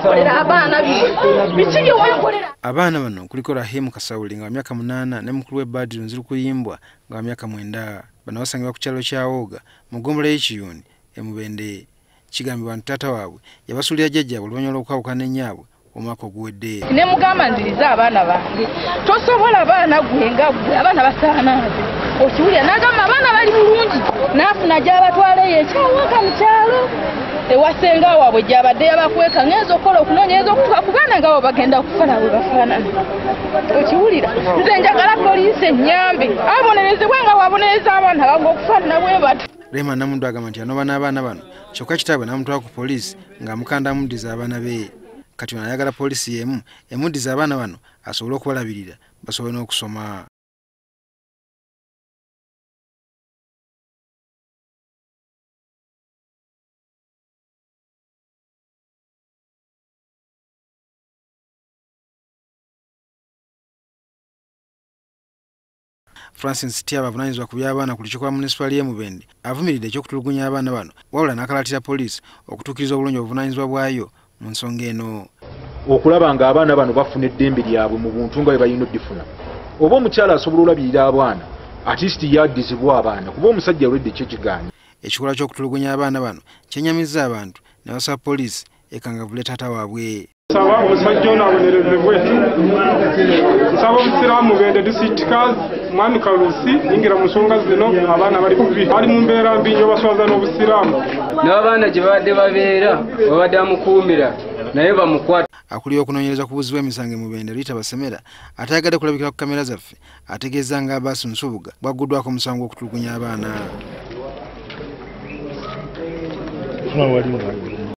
wankolera abaana biki bye wankolera? Abaana bano kuliko Rahim Kasauli nga wa myaka 8 ne mukulu we Badru Nzirukuyimbwa nga wa myaka 9. Bano basangibwa ku kyalo kya Woga mu ggombolola y'e Kiyuni e Mubende. Kigambibwa nti taata waabwe yabasuulira jjajjaabwe oluvannyuma lw'okwawukana ennyaabwe omwaka oguwedde. Ne mugamba nziriza abaana bange, tosobola abaana gwe nga gwe, abaana basaana nze. Okiwulira n'agamba abaana bali bulungi, n'afuna gy'abatwala eyo ekyawoga mu kyalo ewasenga waabwe gy'abadde yabakweka. Ngenza okukola okunoonyereza okutuuka ku baana nga bo bagenda kufa nabwe bafaanana. Okiwulira nze njagala poliisi ennyambe abonerezebwe nga bw'abonereza abaana bange okufaanana bwe batyo. Rehema Namundu agamba nti anoba n'abaana bano kyokka kitaabwe n'amutwala ku poliisi ng'amukanda amuddiza abaana be. Kati ono ayagala poliisi y'emu emuddiza abaana bano asobole okubalabirira basobole n'okusoma. Francis Tiaba avunaanyizibwa ku by'abaana ku lukiiko lwa munisipaali y'e Mubende avumiridde eky'okutulugunya abaana bano wabula n'akalaatira poliisi okutuukiriza obulungi obuvunaanyizibwa bwayo mu nsonga eno. Okulaba nga abaana bano bafuna eddembe lyabwe mu buntu nga bwe balina oddifuna. Oba omukyala asobola olabirira abaana, at least yaddizibwa abaana kuba omusajja alwedde kyekigaanyi. Ekikolwa ky'okutulugunya abaana bano kyenyamizza abantu ne basaba poliisi ekangavvule taata waabwe. Nsaba omusajja ono abonerezebwe. Nsaba obusiraamu Mubende district cars mwami Kalusi yingira mu nsonga zino, abaana bali bubi, bali mu mbeera mbi nnyo, baswaza n'obusiraamu. N'abaana gye babadde babeera babadde bamukuumira naye bamukwata. Akulira okunoonyereza ku buzzi bw'emisango e Mubende Rita Basemera atayagadde kulabikira ku kamera zaffe ategeeza nga Abbas Nsubuga bw'agguddwako omusango gw'okutulugunya abaana.